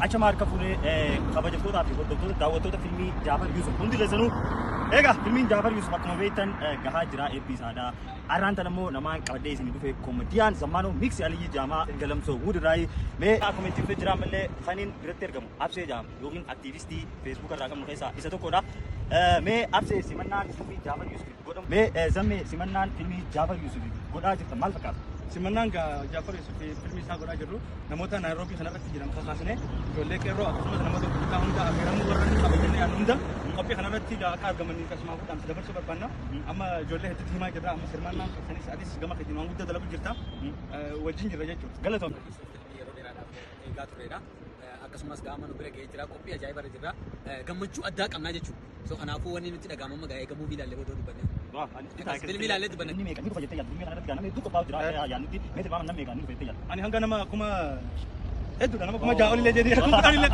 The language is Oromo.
Achama harka fuunee, kabajamtootaa fi hordoftoota, daawwattoota fiilmii Jaafar Yusuf hundi keessanuu. Egaa fiilmiin Jaafar Yusuf akkuma beektan gahaa jira, eebbi isaadha. Arraan tan immoo namaan qabadhee isin dhufe koomediyaan Zammaanoo Miiksi Aliyyi Jaamaa Galamsoo Wudiraayi. Mee akkuma itti dhufee jira ammallee kaniin biratti argamu Absee Jaam yookiin aktiivistii Feesbuuk irraa qabnu keessaa isa tokkodha. Mee Absee, simannaan fiilmii Jaafar Yusuf godhamu. Mee Zammee, simannaan fiilmii Jaafar Yusuf godhaa jirtan maal fakkaata? Simannaan Jaafar Yusuf fiilmii isaa godhaa jirru namoota Naayiroobii kanarratti jiran kakaasnee, ijoollee qeerroo akkasumas namoota gurguddaa hunda affeeramuu warra inni qaba jennee yaadnu hunda qophii kanarratti akka argamanii akkasumas dhaamsa dabarsuu barbaanna. Amma ijoollee hedduutti himaa jirra. Amma sirmaannaan keessanis, atis gama keetiin waan guddaa dalagu jirta. Wajjin jirra jechuudha. Galatoom. Yeroo dheeraadhaaf eegaa turredha. Akkasumas gaafa nu bira ga'ee jira, qophii ajaa'ibaa irra jirra. Gammachuu addaa qabnaa jechuudha. So kanaafuu wanni nutti dhaga'amu amma eega movie ilaallee booda dubbanne. Filmii ilaallee dubbanne. Namni meeqa ni dhufa jettee yaaddu? Filmii kanarratti gaa namni hedduu qophaa'u jira yaadnutti. Mee tilmaama, namni meeqa ni dhufa jettee yaaddu? Ani hanga nama 5000 hedduudha, nama 6000 olillee jedhee, 10,000 illee.